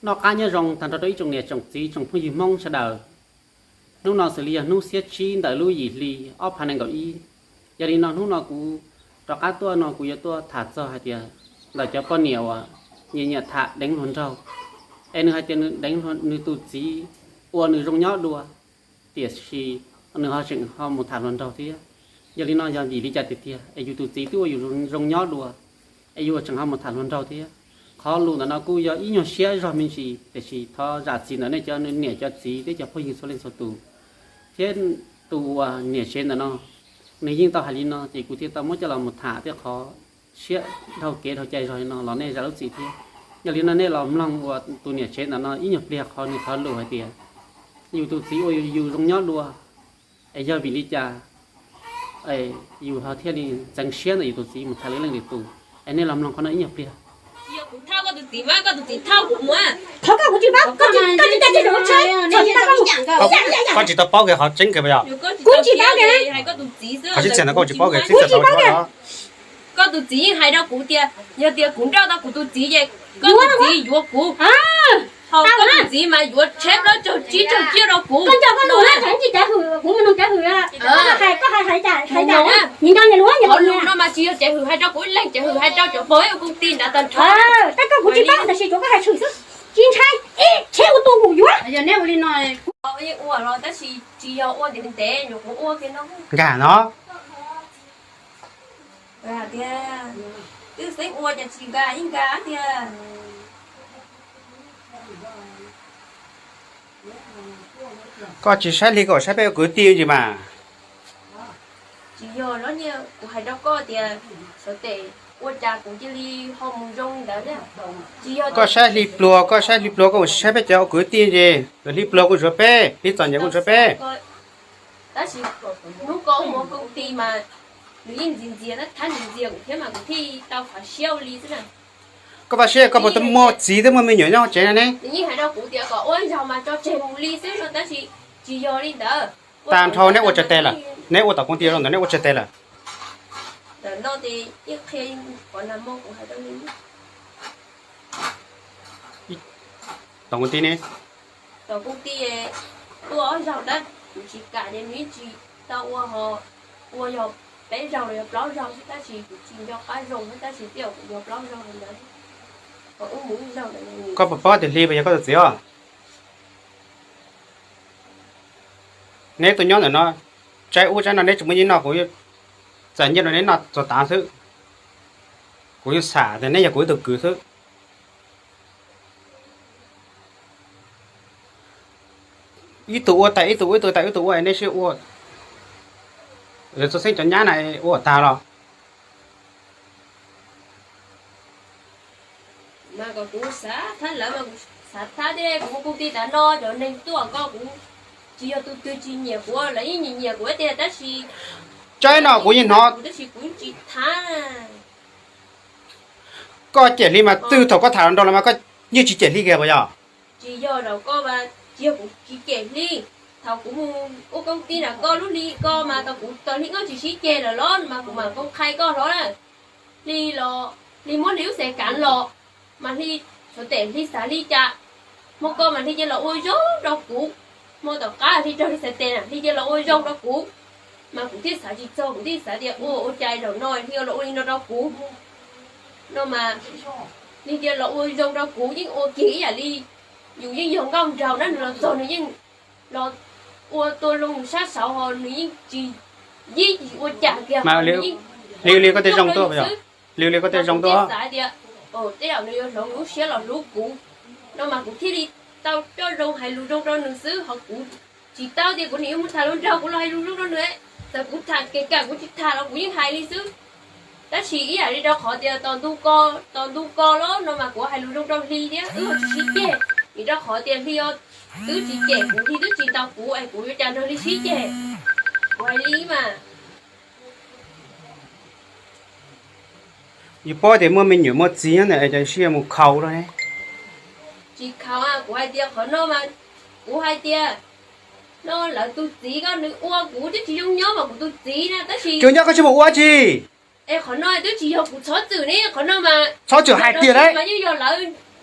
Noj qab nyob zoo tag nrho rau ib tsoom niam tsoom txiv tsoom phooj ywg Hmoob sawv daws. Hnub no xws li yog hnub xiab tsib ntawm lub yim hli ob phav nees nkaum ib. Yog li no hnub no kuv rov qab tuaj no kuv yuav tuaj tham txog hais tias ntawm cov poj niam uas nyiam nyiam tham deev hluas nraug, es nws hais tias nws deev nws tus txiv ua nws zoo nyob dua, tiam sis nws ho tseem ho mus tham hluas nraug thiab. Yog li no yog vim li cas tiag tiag es yus tus txiv twb ua yus zoo nyob dua es yus tseem ho mus tham hluas nraug thiab? Qhov lus ntawm no kuj yog ib nyuag siab zog me ntsis, tiam sis thov zam txim ntawm nej cov niam cov txiv thiab cov phooj ywg txhua leej txhua tus. Thiab tus uas niam tsev ntawm no nws yeej tau hais li no ces kuv thiaj tau muab coj los mus tham thiab. Qhov siab dhau kev dhau cai zog li no los nej zam lub txim thiab. Yog li no nej los mloog uas tus niam tsev ntawm no ib nyuag pliag qhov nws qhov lus hais tias yus tus txiv ua yus zoo nyob dua, es yog vim li cas yus ho thiaj li ntxeev siab ntawm yus tus txiv mus tham lwm leej lwm tus? Es nej los mloog qhov no ib nyuag pliag. Kuv thauj koj tus txiv mas koj tus txiv thauj kuv mus. Thov koj, kuv tsis paub, koj tsis, koj tsis tau teb kuv, koj tsis tau paub kiag qhov tseeb kiag puas yog? Kuv tsis paub kiag, hais koj tus txiv xwb, qhov sib txiag ntawd koj tsis paub kiag, tsis tau paub. Koj tus txiv yeej hais rau kuv tias yog tias kuv nrauj tau kuv tus txiv ces koj tus txiv yuav kuv, ho koj tus txiv mas yuav tsheb plaub caug tsib caug ciaj rau kuv. Koj nco koj lus na, tsis cav hwm, kuv mus nug cav hwm. Koj hais, koj hais, hais cas, hais cas, nco niam lus, nco lus no mas tsis yog cav hwm hais rau kuv ib leeg, cav hwm hais rau cov pog ua koom tij nrad tag nrho. Tab koj kuv tsis paub tab sis tsuas koj hais tshwm xwb, tsis ntshai, ib tsheb ua tua kuv yuav. Yog neb ua li no, yeej ua los tab sis tsis yog ua ntev ntev, nyuam qhuav ua kiag no. Nkag no. Tias, twb xeeb ua cas tsis nkag ib nkag tiag. Koj tsis saib hli koj saib peb ua kwv tij ntsis mas. Tsis yog los niag kuv hais rau koj tias, xyov tes ua cas kuv cia li ho mus zoo li ntawd. Tsis yog koj saib hli pluag, koj saib hli pluag koj mus saib peb cov ua kwv tij ntsis, hli pluag kuj ntsuav peb, hli txom nyem kuj ntsuav peb. Tab sis hnub ko ua koom tij mas nws yeej ntxias ntxias, thab ntxias ntxias kuv thiab mas kuv thiaj tau fav siab ua li xwb na. Koj fav siab koj puas tau muaj txiv thiab muaj me nyuam nyob tsev no ne? Nws yeej hais rau kuv tias kom ua zaug mas tso tseg mus li xwb no tab sis tsis yog li ntawd. Tag nrho neb ua tsawg tes lawm? Neb ua tom koom tij zoo ntawd neb ua tsawg tes lawm? Ntawm no ces yeej qhia qhov nag hmo kuv hais rau nws. Tom koom tij ne? Tom koom tij tuaj ob zaug tab kuv tsis kam ces nws yeej tsis tau ua ho, ua yog peb zaug los yog plaub zaug xwb tab sis kuv tsis nco qab zoo tab sis twb yog kuv yog plaub zaug ntawd. Koj puas paub tias Hli puas yog koj tus txiv os? Neb tuaj nyob ntawm no, tsaib ub tsaib no neb tsis muaj nyiaj noj, kuv txawm nyiaj rau neb noj txog tav xwb. Kuv yeej xam tias neb yog kuv ib tug kwv xwb. Ib tug ua tas ib tug ua, ib tug tas ib tug ua, neb sib ua. Txhua xeeb cov nyab na ua tag los. Mas kom kuv xav thab lawv mas kuv xav thab thiab, kuv mus koom tij tas no cov neeg tuaj koj kuv tsis yog tus twg tsis nyiam kuv, lawv yeej nyiam nyiam kuv tiag tab sis tsaib no kuv yeej hnov tab sis kuv tsis thab. Koj cem Hli mas twb thaum koj tham nrog lawv mas koj yeej tsis cem Hli kiag puas yog? Tsis yog rau koj mas tsis yog kuv tsis cem Hli. Thaum kuv mus ua koom tij nram koj lub hli ko mas tau kuv tos Hli nkauj tsis sib ceg lawm los mas kuv mam koom qhia koj hlo na. Hli los Hli muab Hli lub xev kav los mas Hli, xyov tes Hli xav li cas. Hmo ko mas Hli cia los ua zoo rau kuv. Hmo tom qab Hli raug Hli xav tes na Hli cia los ua zoo rau kuv. Mas kuv thiaj xav tsis txog, kuv thiaj xav tias ua ua cas zaum no Hli los ua li no rau kuv. No mas Hli cia los ua zoo rau kuv, yeej ua kiag ib yam li yus yeej yog nkauj nraug na, nws los txog nws yeej los ua tua loo yus sab saud ho nws yeej tsis yib ua cas kiag. Hli li koj tej zoo tuaj, Hli li koj tej zoo tuaj. Xav tias tej zaum nws yuav hloov lub siab los hlub kuv, no mas kuv thiaj li tau coj zoo hais lus zoo rau nws xwb ho kuv tsis tau tias kuv niam yuav mus tham hluas nraug kuv los hais lus zoo rau nws. Txawm kuv tham kev kam kuv tsis tham los kuv yeej hais li xwb. Tab sis ib yam li rau qhov tias tos ntu ko, tos ntu ko los no mas kuv hais lus zoo rau Hli thiab wb tsis sib ceg, vim rau qhov tias Hli twb tsis cem kuv, Hli twb tsis ntaus kuv es kuv yuav cas nrog Hli sib ceg. Kuv hais li mas. Yus paub tias muaj me nyuam muaj txiv nyob ntawm es cas sib mus khaus lawm ne? Tsis khaus, kuv hais tias qhov no mas, kuv hais tias no lawv tus txiv ko nws ua kuv twb tsis zoo nyob mas kuv tus txiv na tab sis tsis zoo nyob koj tsis mus ua tsis. Es qhov no twb tsis yog kuv txhob txwm ne, qhov no mas txhob txwm hais tiag lauj, mas yeej yog lawv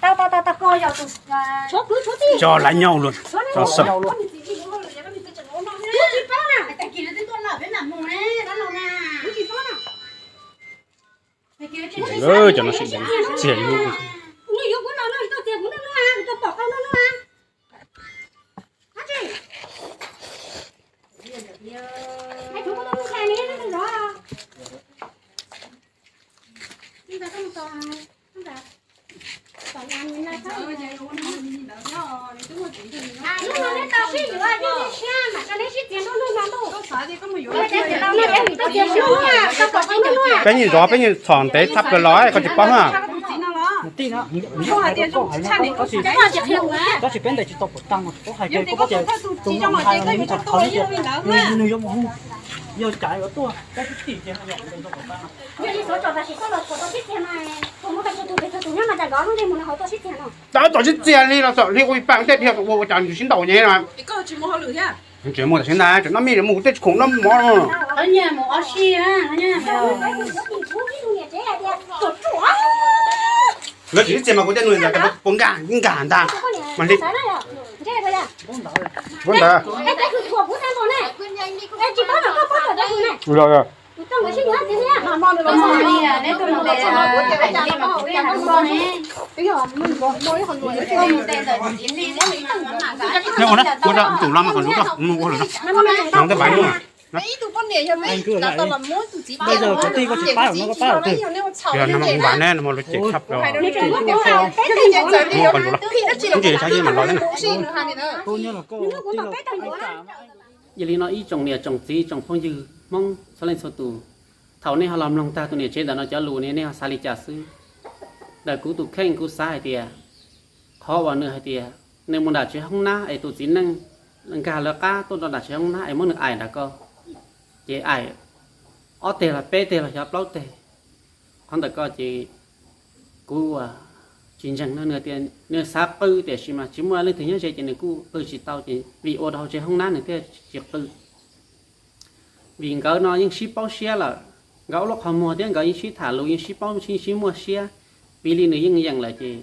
Tau, tau, tau, tau. Cov lav nyob ua luaj, cov xwb. Cov no sib deev txiag li. Peb yeej zov, peb yeej txhom ntev tshaj plaws los koj tsis paub na. Tab sis peb ntes tsis tau pom tag, koj paub tias tus no hais nws txhom thaum nws yuav mus hu, yog cas yuav tuaj. Tab tom sib txiag li los txawm li ua ib pab tej dhia ua ua cas nws sib ntaus nyem na. Tsis muaj tam sim ntag, tseem noj mij mus kuv tej tsis khoom noj mov no. Lawv tsis sib txiag mas kuv tej nus puas nkag nkag ntag. Mas li ntawd. Ua na, ua rau tus los mas kom zus rau, mus ua lawm no. Nws pab yog kwv tij, koj tsis pab los no koj pab lawm twg? Yog no mas ua npav ne, no mas luag cem tshaj plaws. Mus kom zus los, ib ntsis saib mas los thiab na. Yog li no ib tsoom niam tsoom txiv tsoom phooj ywg Hmoob txhua leej txhua tus, thaum nej ho los mloog tag tus niam tsev ntawm no cov lus ne, nej ho xav li cas xwb? Ntawm kuv tus kheej kuv xav hais tias, qhov uas nws hais tias nws mus nram tsev hoob nab es tus txiv neej nkag lawv qab tuaj rau nram tsev hoob nab es muab nws aim nram ko, ces aim ob teg los peb teg los xyov plaub teg. Qhov ntawm ko ces kuv tsis ntseeg no, nws tias nws xav qw tiam sis mas tsis muaj leej twg nyob ze ces nws kuj qw tsis tau, ces vim ua rau hauv tsev hoob nab nws thiaj tsis qw. Vim nkawd no yeej sib paub siab lawm, nkawd ua lub qhov muag thiab nkawd yeej sib tham lus, yeej sib paub, yeej sib muaj siab. Vim li nws yeej yeem lawm ces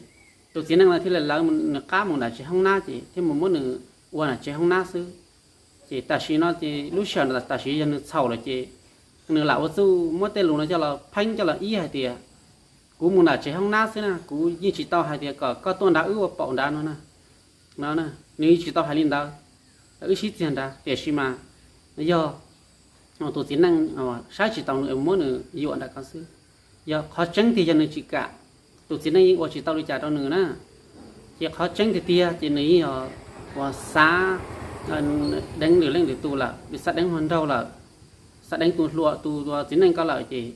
tus txiv neej no thiaj li lawv nws qab mus nram tsev hoob nab ces thiaj mus muab nws ua nram tsev hoob nab xwb. Ces tam sim no ces lub sij hawm tam sim yog nws txhaum lawm ces nws lam ua txuj muab tej lus no coj los pheeb coj los ib hais tias, kuv mus nram tsev hoob nab xwb na, kuv yeej tsis tau hais tias kom koj tuaj nrad wb ua paum nrad no na. No, nws yeej tsis tau hais li ntawd, wb sib txiag nrad, tiam sis mas yog tus txiv neej saib tsis taus nws muab nws yuam nram ko xwb. Yog qhov tseeb tiag yog nws tsis kam, tus txiv neej yeej ua tsis tau li cas rau nws na. Ces qhov tseeb tiag tiag ces nws yeej yog uas xav deev lwm leej lwm tus lawm, xav deev hluas nraug lawm, xav deev tus hluas tus txiv neej ko lawm ces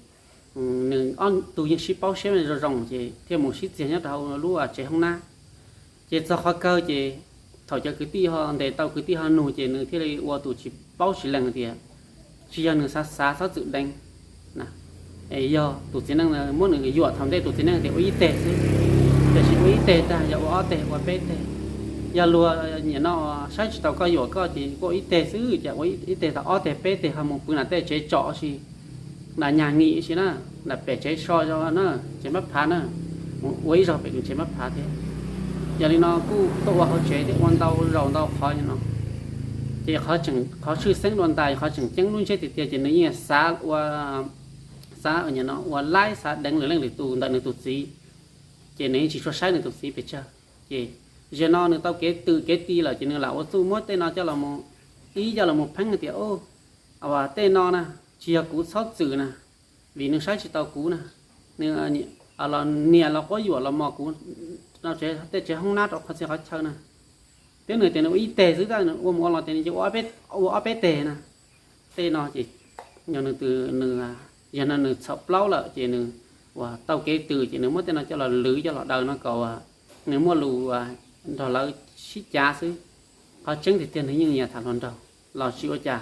nws ob tug yeej sib paub siab zoo zoo ces thiaj mus sib txiag nyob rau hauv lub tsev hoob nab. Ces txog qhov kawg ces thaum cov kwv tij ho ntes tau, kwv tij ho nug ces nws thiaj li ua tus tsis paub tsis lees tias tsis yog nws xav xav txhob txwm deev. Yog tus txiv neej muab nws yuam thaum ntej, tus txiv neej tias ua ib teg xwb, tiam sis ua ib teg tag yog ua ob teg ua peb teg. Yog luag nim no saib tsis taus koj yuam koj ces ua ib teg xwb, cas ua ib teg tau ob teg peb teg ho mus pw nram tej tsev tsom si, nram nyag ngim si na, nram pem tsev so na, tsev mab phav na, ua ib zaug pem tsev mab phav thiab. Yog li no kuj tuaj ua hauv tsev thiab ua ntau zaus ntau qhov no. Ces qhov tshwj xeeb dua ntais, qhov tseem ceeb lub ntsiab tiag tiag ces nws yeej xav ua, xav ua laib xav deev lwm leej lwm tus ntawm nws tus txiv, ces nws yeej tsis tshua saib nws tus txiv pes tsawg. Ces zaum no nws tau kev twm kev ti lawm ces nws lam ua txuj muab tej no coj los mus, ib coj los mus pheeb tias tej no na tsis yog kuv txhob txwm na, vim nws saib tsis taus kuv na, nws los niam los quab yuam los mos kuv tej tsev hoob nab rau qhov txhia qhov chaw na. Thiab nws tias nws ua ib teg xwb, tab ua mus ua los tias nws ua ob peb teg na. Tej no ces yog nws, nws, yog no nws txhaum plaub lawm ces nws uas tau kev twm ces nws muab tej no coj los lwv coj los daws no kom nws muaj lus nrog lawv sib cav xwb. Qhov tseeb tiag tiag nws yeej nyiam tham hluas nraug los tsis ua cas.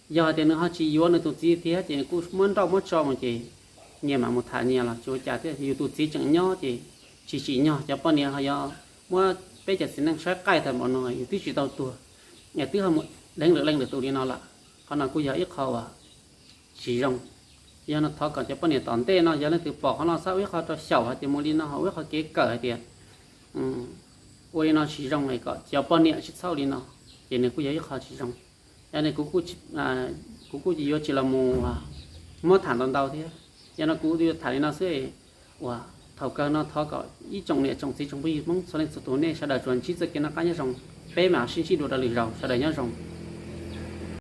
Yog hais tias nws ho tsis yuav nws tus txiv tiag ces nws kuj muab nrauj muab tso mus ces nyias mam mus tham nyias los tsis ua cas thiab. Yus tus txiv tseem nyob ces tsis tsim nyog cov poj niam ho yuav muab peb cov txiv neej saib qaij tag npaum no, yus twb tsis tau tuag, yus twb ho mus deev lwm leej lwm tus li no lawm. Qhov no kuj yog ib qho uas tsis zoo. Yog no thov kom cov poj niam tom ntej no yog leej twg pom qhov no txhob ua ib qho rau xyaum hais tias mus li no, ho ua ib qho kev kawm hais tias ua li no tsis zoo es kom cov poj niam tsis txhob li no, ces nws kuj yog ib qho tsis zoo. Yog li kuv kuj yuav tsis los mus muab tham ntau ntau thiab. Yog no kuv yuav tham li no xwb, uas thaum kawg no thov kom ib tsoom niam tsoom txiv tsoom phooj ywg Hmoob txhua leej txhua tus nej sawv daws tsuas ntsib txoj kev noj qab nyob zoo, peb mam sib ntsib dua rau lwm zaus, sawv daws nyob zoo.